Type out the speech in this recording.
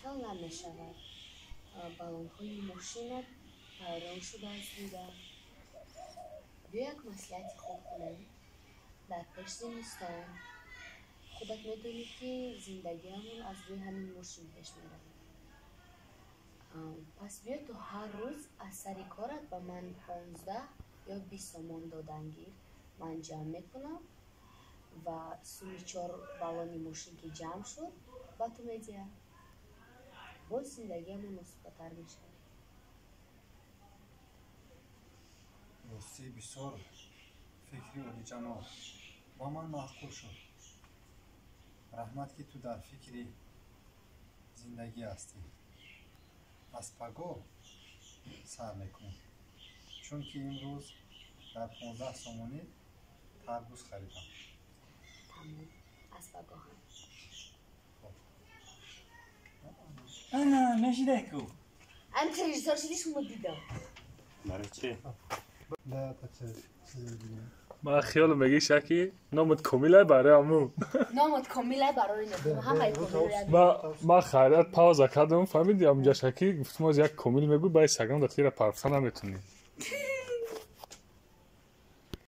Хел намешавад. Баллонҳои мошинат вайрон шудааст, дидам. Биё, як маслиҳати хуб кунем. Дар пеш зимистон, худат медонӣ, ки зиндагиамон аз рӯи ҳамин мошин пеш меравад. Пас биё, ту ҳар рӯз аз сари корат ба ман 15 ё 20 сомон додан гир, ман ҷамъ мекунам ва суми чор баллони мошин ки ҷамъ шуд, ба ту медиҳам. Боз зиндагиамон осудатар мешавад. Ростӣ, бисёр фикри олиҷаноб, ба ман маъқул шуд. Раҳмат, ки ту дар фикри зиндагӣ ҳастӣ. Аз пагоҳ сар мекунем, чунки имрӯз дар 15 сомонӣ тарбуз харидам. Тамом, аз пагоҳам. Ана, мешидаку. Ан режиссёр шуди, шумо дидам. Барои чӣ? Ман хиёлам мегиша, ки номат Комила, барои ҳамун. Номат Комила, барои ҳамаи комил. Ман хайрият пауза кардам, фаҳмиди, ҳамунҷа шаки гуфтум, оз як Комил мегӯй, баъд Инстаграм да тира парфта наметунӣ.